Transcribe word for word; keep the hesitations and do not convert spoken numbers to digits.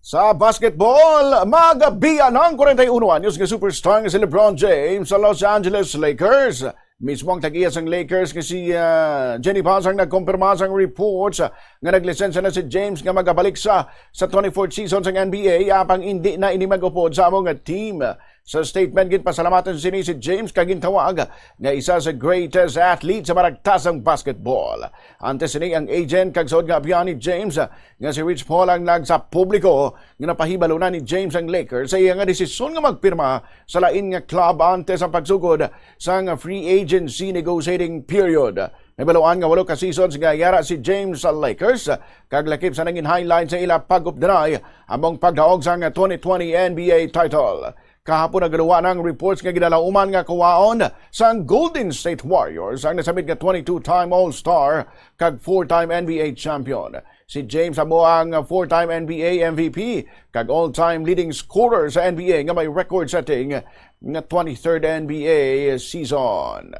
Sa basketball, magabiya ng forty-one anyos nga superstar nga si LeBron James sa Los Angeles Lakers. Mismo ang tag-iya sang Lakers nga si ah, Jeanie Buss ang nagkumpirma sang reports nga naglisensya na si James nga magabalik sa sa twenty-fourth season sang N B A, apang indi na ini mag-upod sa amo nga team. Sa statement, ginpasalamatan sini si James kag gintawag nga isa sa greatest athlete sa maragtasang basketball. Antes sini, ang agent kag suod nga abyan ni James nga si Rich Paul ang nagsapubliko nga napahibalo na ni James ang Lakers sa iya nga desisyon nga magpirma sa lain nga club antes ang pagsugod sang free agency negotiating period. Nahibaluan nga walo ka seasons nga yara si James sa Lakers, kag lakip sa nangin highlight sa ila pag-updanay among pagdaog sang twenty twenty N B A title. Kahapon, nagaluwa na ang reports nga ginalauman nga kuwaon sang Golden State Warriors ang nasambit nga twenty-two-time All-Star kag four-time N B A champion. Si James amo ang four-time N B A M V P kag all-time leading scorer sa N B A nga may record-setting nga twenty-third N B A season.